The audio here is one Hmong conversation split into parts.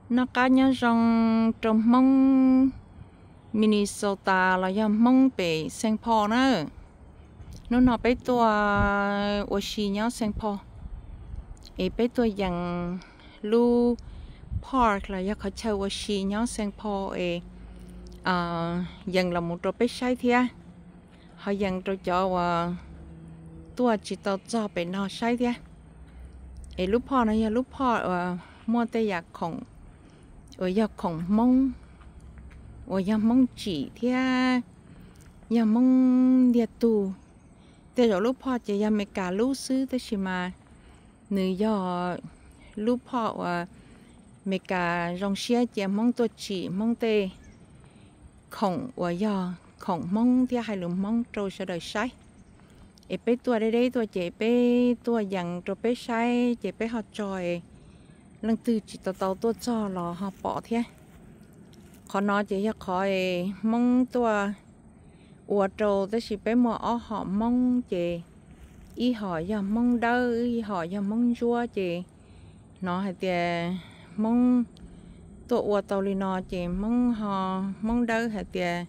Noj qab nyob zoo rau Hmoob Minnesota los yog Hmoob pem Saint Paul na. Hnub no peb tuaj ua si nyob Saint Paul, es peb tuaj yees lub park los yog qhov chaw ua si nyob Saint Paul es yees los mus rau peb saib thiab, ho yees rau cov uas tuaj tsis tau txog pem no saib thiab. Es lub park no yog lub park uas muaj tej yam khoom uas yog khoom Hmoob, uas yog Hmoob tsim thiab yog Hmoob ntiag tug. Tej zaum lub park ces yog Amelikas lub xwb, tab sis mas nws yog lub park uas Amelikas zoo siab cia Hmoob tuaj tsim Hmoob tej khoom uas yog khoom Hmoob thiab hais lus Hmoob rau sawv daws saib. Es peb tuaj deb deb tuaj ces peb tuaj yees rau peb saib ces peb ho tso, leej twg tsis tau tau tuaj txog los ho pom thiab. Qhov no ces yog qhov Hmoob tuaj ua rau, tab sis peb muaj ob hom Hmoob ces ib hom yog Hmoob Dawb, ib hom yog Hmoob Ntsuab. Ces hnov hais tias Hmoob tuaj ua tau li no ces Hmoob ho, Hmoob Dawb hais tias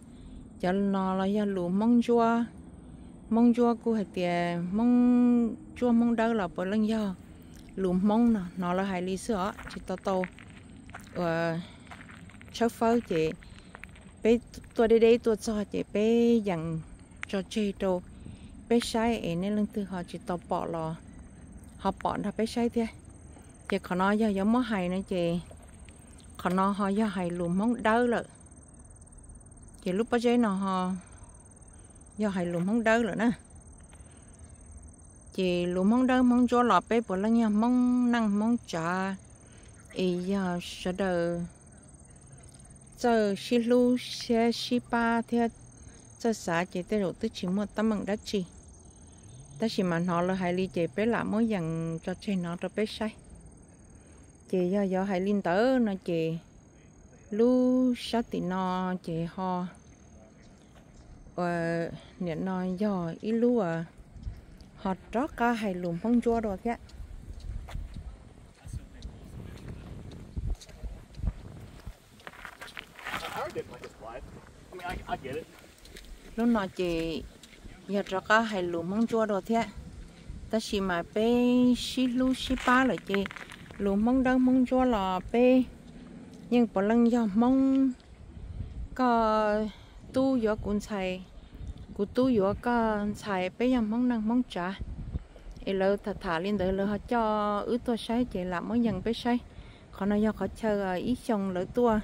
cov no los yog lus Hmoob Ntsuab. Hmoob Ntsuab kuj hais tias Hmoob Ntsuab Hmoob Dawb los puav leej yog lus Hmoob no, hnov lawv hais li xwb os, tsis tau tau ua tshawb fawb. Ces peb tuaj deb deb tuaj txog ces peb yees tso tseg rau peb saib es nej leej twg ho tsis tau pom los ho pom nrog peb saib thiab. Ces qhov no yog yuav muab hais no ces qhov no ho yog hais lus Hmoob Dawb lawm. Ces lub pob zeb no ho yog hais lus Hmoob Dawb lawm na. Ces lus Hmoob Dawb Hmoob Ntsuab los peb puav leej yog Hmoob neej Hmoob tsav, es yog sawv daws txawj sib hlub siab sib pab thiab txawj xav ces tej zaum twb tsis muaj teeb meem dab tsi. Tab sis mas hnov lawv hais li ces peb lam muab yees tso tseg no rau peb saib. Ces yog yuav hais li ntawd no ces lub sab tim no ces ho, nim no yog ib lub ho rov qab hais lus Hmoob Ntsuab dua thiab. Lub no ces yog rov qab hais lus Hmoob Ntsuab dua thiab, tab sis mas peb sib hlub sib pab lawm ces lus Hmoob Dawb Hmoob Ntsuab los peb yeej puav leej yog Hmoob. Koj tub yuav kuv ntxhais, kuv tub yuav koj ntxhais, peb yog Hmoob neej Hmoob tsav. Es lawv tham tham li ntawd lawv ho coj wb tuaj saib ces lam muab yees peb saib. Qhov no yog qhov chaw ib xyoo lawv tuaj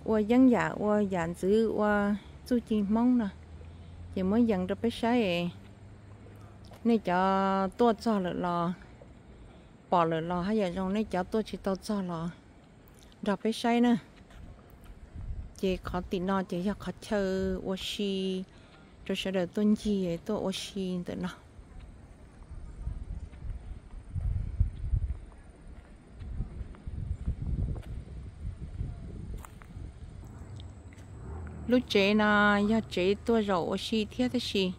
ua yeeb yam, ua yam ntxwv, ua txuj ci Hmoob no, ces muab yees rau peb saib. Nej cov tuaj txog lawm los pom lawm los haj yam zoo, nej cov tuaj tsis tau txog los nrog peb saib na. Ces qhov tim no ces yog qhov chaw ua si rau sawv daws tuaj ncig tuaj ua si ntawm no. Lub tsev no yog tsev tuaj zaum ua si thiab, tab sis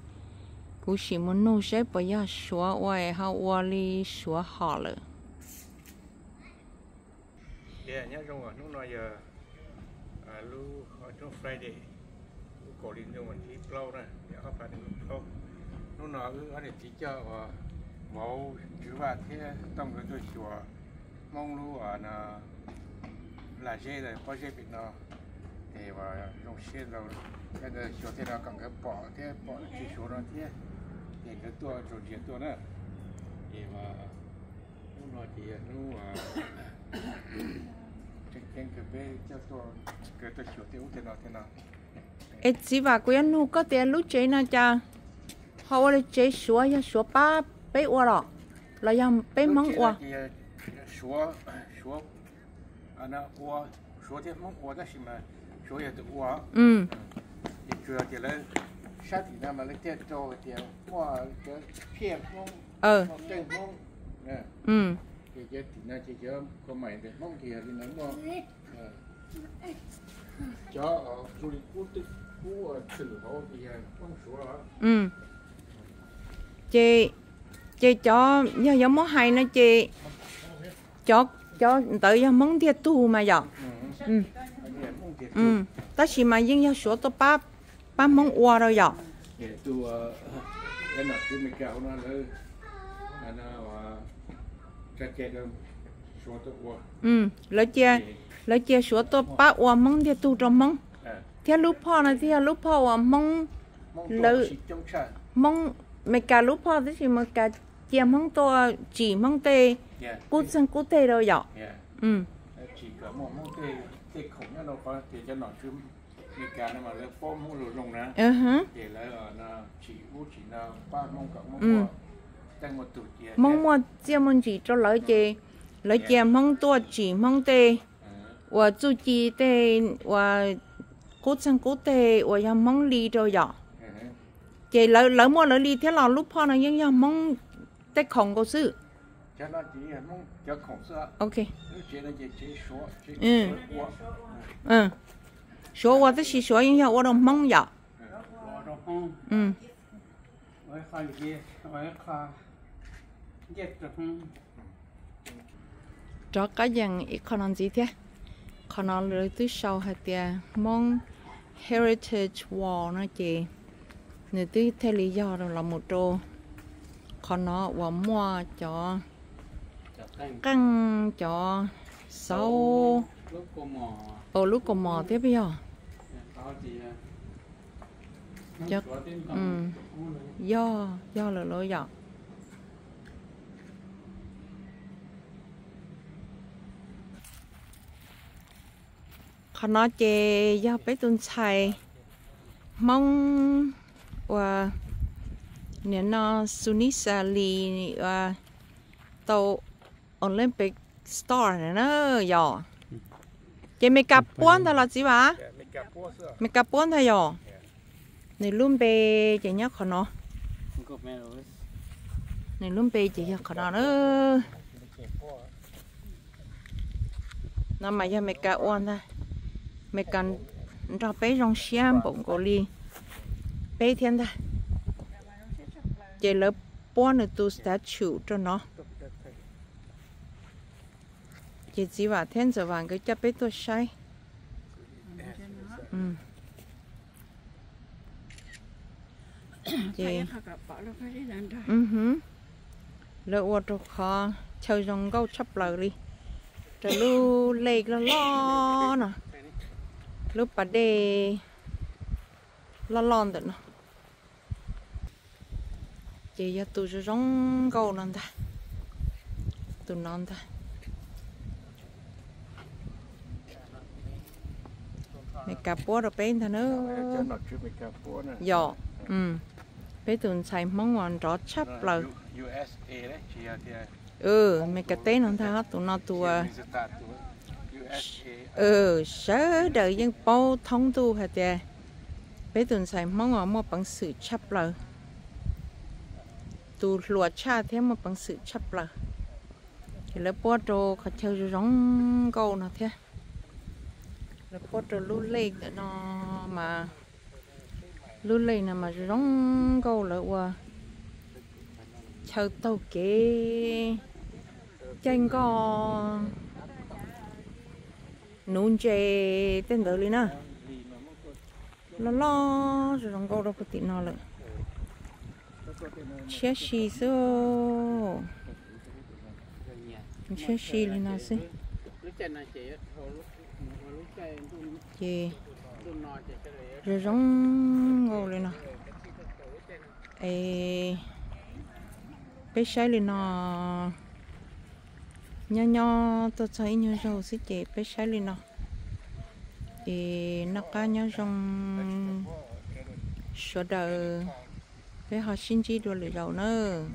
kuv sim mus nug saib puas yog Suav ua es ho ua li Suav hom lawm. Tias nyob zoo, hnub no yog lub hnub Friday, lub kaum hli ntuj vas thib plaub na, ob phav nees nkaum plaub. Hnub no wb ob niam txiv coj uas Vauv Tswv Vaj thiab Tooj nkawd tuaj xyuas Hmoob lub lag zeb pob zeb pem no. Es uas zoo siab ntau, xyuas tej no kom nkawd pom thiab pom tsis Suav no thiab, ces nkawd tuaj tsaus ntsia tuaj na. Es hnub no ces yog hnub tseem ceeb kawg peb coj tuaj, nkawd tuaj xyuas tej ub tej no thiab no. Es txiv Vam, kuv yuav nug koj tias lub tsev no cas ho ua li tsev Suav, yog Suav pab peb ua los, los yog peb Hmoob ua? Suav, Suav ua, Suav thiab Hmoob ua, tab sis mas Suav yog tus ua. Ces tsuas yog tias lawv sab tim no mas lawv thiaj rau hais tias muaj cov phiaj Hmoob, muaj tej Hmoob. Ces cov tim no ces cov kho mais ntawm Hmoob ces yog li no muaj cov du li kub twm, kub twm hauv ces yog Hmoob Suav. Ces, ces cov yog yuav muab hais no ces cov Cov ntawd yog Hmoob ntiag tug mas yom. Tab sis mas yeej yog Suav tuaj pab Hmoob ua rau yom. Lawv cia, lawv cia Suav tuaj pab ua Hmoob ntiag tug rau Hmoob, thiab lub phoj no thiaj yog lub phoj uas Hmoob, lawv, Hmoob, Meskas lub phoj tab sis Meskas cia Hmoob tuaj tsim Hmoob tej qub txeeg qub teg rau yom. Hmoob muaj txiaj muaj ntsim rau lawv ces lawv cia Hmoob tuaj tsim Hmoob tej uas txuj ci tej uas qub txeeg qub teg uas yog Hmoob li rau yom. Ces lawv muaj lawv li thiab los lub phoj no yeej yog Hmoob tej khoom nkaus xwb. Suav ua tab sis Suav yeej yog ua rau Hmoob yom. Rov qab yees ib qho no ntxiv thiab. Qhov no lawv twb sau hais tias Hmoob Heritage Wall no ces nws twb thiaj li yog los mus rau qhov no uas muaj cov qeej, cov xauv, lub kaus mom thiab puas yog? Yog, yog lawm lauj yom. Qhov no ces yog peb tus ntxhais Hmoob uas nim no Sunisa Lee uas tau Olympic star na yom. Ces Meskas puab ntag los txiv Vam? Meskas puab ntag yom. Nws lub npe ces nyob qhov no. Nws lub npe ces yog qhov no na. No mas yog Meskas ua ntag. Meskas nrog peb zoo siab npaum nkaus li peb thiab ntag. Ces lawv puab nws tus statue rau no. Ces txiv Vam thiab ntxawm Vam nkawd coj peb tuaj saib. Ces lawv ua rau qhov chaw zoo nkauj tshaj plaws li, rau lub lej loj loj no, lub pas dej loj loj ntawm no. Ces yog tus zoo zoo nkauj no ntag, tus no ntag. Meskas puab rau peb ntag na. Yog, peb tus ntxhais Hmoob uas nrov tshaj plaws. Meskas teb no ntag, tus no tus sawv daws yeej paub thoob ntuj hais tias peb tus ntxhais Hmoob uas muaj peev xwm tshaj plaws, tus hluas tshaj thiab muaj peev xwm tshaj plaws. Ces lawv puab rau qhov chaw zoo zoo nkauj no thiab. Lawv puab rau lub lej ntawm no mas, lub lej no mas zoo zoo nkauj, lawv ua chaw taug kev caij nkoj, nuv ntses tej ntawd li na. Loj loj zoo zoo nkauj rau puag tim no lawm. Ntshiab si xwb. Ntshiab si li no xwb. Ces zoo zoo nkauj li no. Es peb saib li no, nyob nyob tuaj txog ib nyuag zaug xwb ces peb saib li no. Es noj qab nyob zoo sawv daws, peb ho sib ntsib dua lwm zaus nawb.